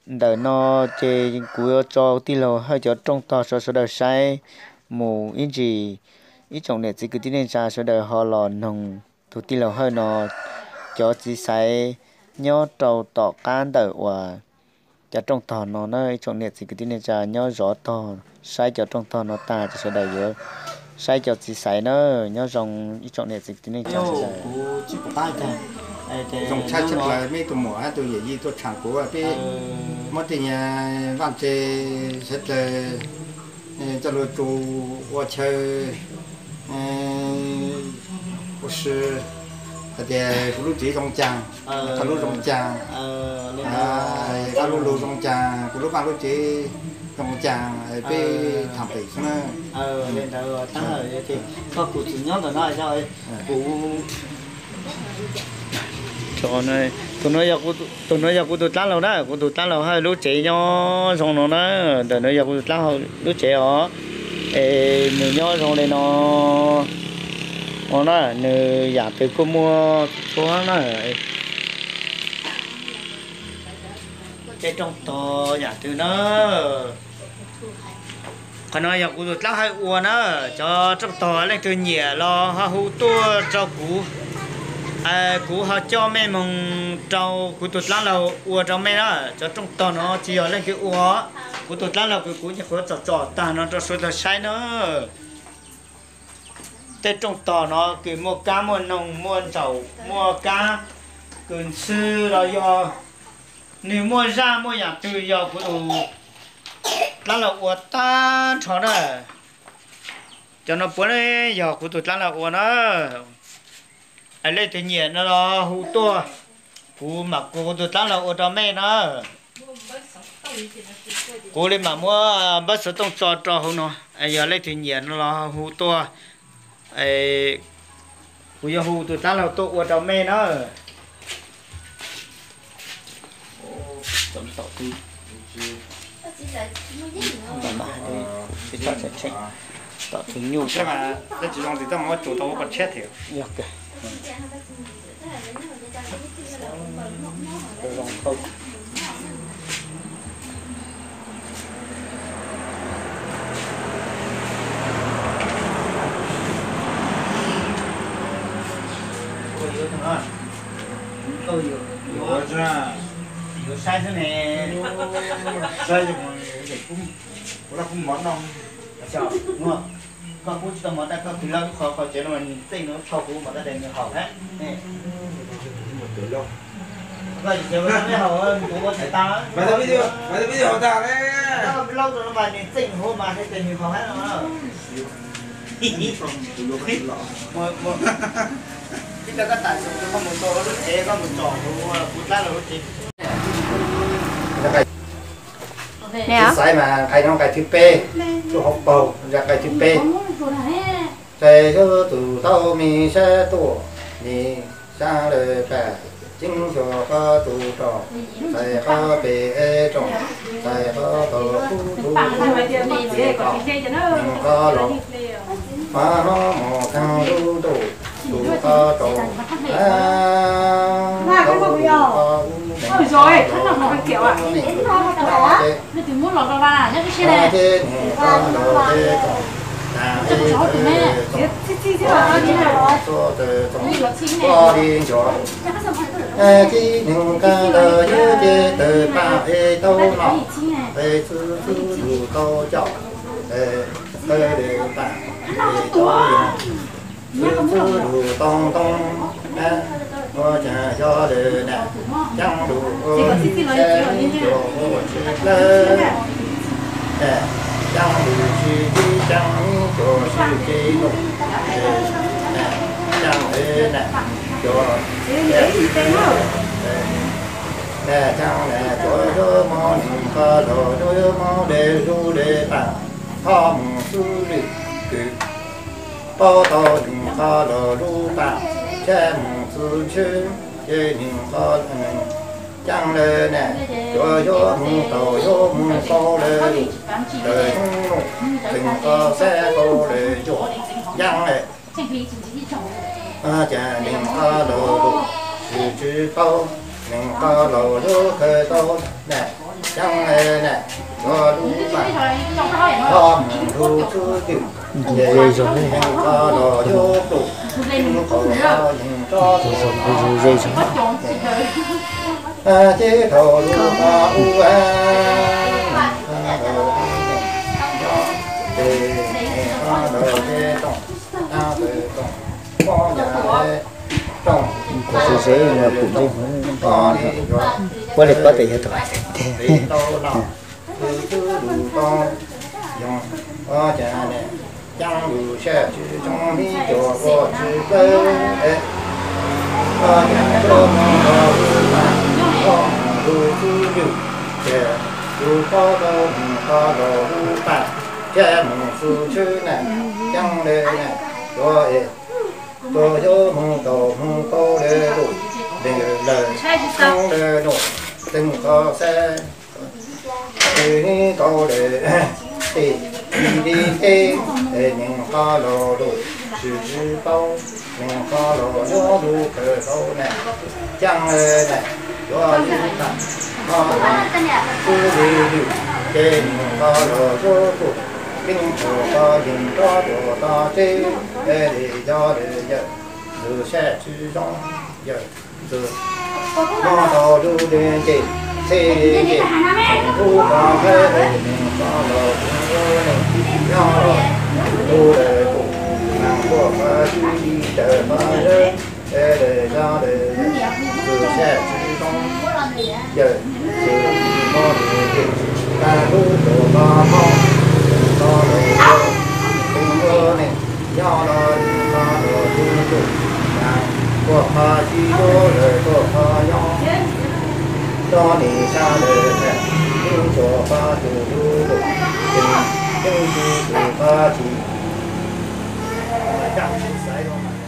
ntawm no ces kuv yuav tso tij laug Hawj cov rooj tog rau sawv daws saib mus ib ntsis. Ib tsoom niam txiv kwv tij neej tsa sawv daws ho los noog tus tij laug Hawj no cov txiv xaiv nyob rau tom qab ntawm uas cov rooj tog no na. Ib tsoom niam txiv kwv tij neej tsa nyob zov tog saib cov rooj tog no tag ces sawv daws yuav saib cov txiv xaiv na. Nyob zoo ib tsoom niam txiv kwv tij neej tsa sawv daws. Zoo tshaj tshaj plaws, meb tus muam hab tus yawm yij tuaj tsham kuv, peb muab tej nyuag vaj tse sawv daws coj lug tsu ua chaw ua si, hais tias kuv lub tsev zoo caag, koj lub zoo caag, koj lub lug zoo caag, kuv lub vaj lub tsev zoo caag, peb tsham pem xwb na. Tus nuav yog kuv tus dlaab laug na, kuv tus dlaab laug Hawj lub tsev nyob zoo no na. Ntawm nuav yog kuv tus dlaab laug lub tsev os. Es nws nyob zoo li no, no na, nws yam twg kuj muaj txhua na. Tej rooj tog yam twg na. Qhov no yog kuv tus dlaab laug Hawj ua na. Cov rooj tog leej twg nyiam los ho hu tuaj rau kuv, kuv ho coj mej moog rau kuv tus dlaab laug ua rau mej na. Cov rooj tog no tsis yog leej twg ua, kuv tus dlaab laug kws kuv nyuam qhuav tsom tsom tag no rau sawv daws saib na. Tej rooj tog no kws muaj kab muaj noog muaj ntsaum muaj kab, kws ntxhw los yog, nws muaj zaj muaj yam twg yog kuv tus dlaab laug ua tag nrho na. Cov no puav leej yog kuv tus dlaab laug ua na. Leej twg nyiam no los hu tuaj, kuv mam kuv tus dlaab laug ua rau mej na. Kuv li mam muab npawb xov tooj tso rau hauv no, yog leej twg nyiam no los hu tuaj, kuv yuav hu tus dlaab laug tuaj ua rau mej na. Tom tus nyuj, yuav saib xwb ne. Saib, kuv laj kuj mov no. Koj pub tsis tau mov tas, koj khwv lawv lub qhov qhov tsev no mas nws txeej no tshau kuv mas koj tias nws haum thiab. Koj tsis tsev ua mej haum, kuv ua tsis tau. Mas tus pib haum tas ne. Koj laub rau no mas nws txeej huv mas hais tias nws haum thiab no. Ib co koj tam sim koj mus tau lub tsev, koj mus tsom kuv dlaab laug lub tsev. Xaiv mas nqai no nqai thib peb, lub hauv paug yog nqai thib peb. Txais yuav tus tau mi sab tuaj, mi sab lawm pam, ceeb xyuas qhov tus rog, txais qhov pem rooj, txais qhov tau kub tub, txais qhov nees qhov los, mas no mus kag lub ntuj, tus qhov rau, qhov ub, qhov ub, nees qhov los, nees qhov ces, qhov ces nees qhov los ces tau, tas es tawm txoom, qhov li txua tawm txoom, qhov li ncuav, tib neeg qab los yuav ces tawm pam es tau no, es txwv txwv lug tau coj, es qhawv li pam es tau yog, txwv txwv lug tau ntoo, ua cas xyov lawm na, caab lug ua sab ib cuag ua tsi lawm, caab lug tsi ib caab ib cuag sib tsi lug, caab lawm na, cuag, caab na cuag yuav mob nees qhov los yuav mob le zug le pam, qhov mus xwb lwm kws, paub tau nees qhov los lub pam, tsheb mus xwb tsheb, ces nees qhov caab lawm na, cuag yuav mus tau yuav mus qau lawm, lawm xyoob lug, nees qhov xab qau lawm yuav caab lawm, cas nees qhov los lug, tsis tsis paub, Neeg qhov laus yuav khaws tau na, ceeb na, yuav lub paj, ho mus lub xub ywm, ces neeg qhov laus yuav pum, lub qhov yeej tsob, ces thaum lub paj ub, ces neeg qhov laus ces toom, toom, mob yam toom, puab li pob tes yog tau, tau no, lub lub tau, yog, o, cas ne, ceeb lub sij tsis zoo li cov ua tsis tau, o, cas tuaj mus rau lub paj, o, mus lub xub ywm, ces lub qhov tau mus qhov laus lub paj, thiab mus xub tshwb na, ceeb li na, yuav es, tuaj yuav mus tau mus tau li lus, ntees lawm, ceeb li lus, teeb qhov xab, tsis tau li, tim li li teb, es neeg qhov laus lus, tsis tsis paub, neeg qhov laus yuav lub khaws tau na, ceeb li na, yuav li na, ho xub li lwm, ces neeg qhov laus yuav pum, keeb tsuas qhov yeej tsob tsuas tog teb, es li yog li yawm, lub sij tsis zoo, yawm, nyob rau lub li ces, txhij li ces, lub qhov thawj, neeg qhov laus lub li, nyob rau lub li pum, neeg qhuas qhov txhij li tawm qhov zeb, es li yog li yawm, lub sij tsis zoo, yawm, lub li ces, tag lub tsuas qhov mob, neeg qhov laus lub, neeg ua li, nyob rau li qhov laus lub pum, neeg qhuas qhov txhij yuav lawm tuaj qhov nyob, tso nim sab li, keeb tsuas qhov txhij lub lus, keeb tsuas qhov txhij, zaj tsis xaiv no mas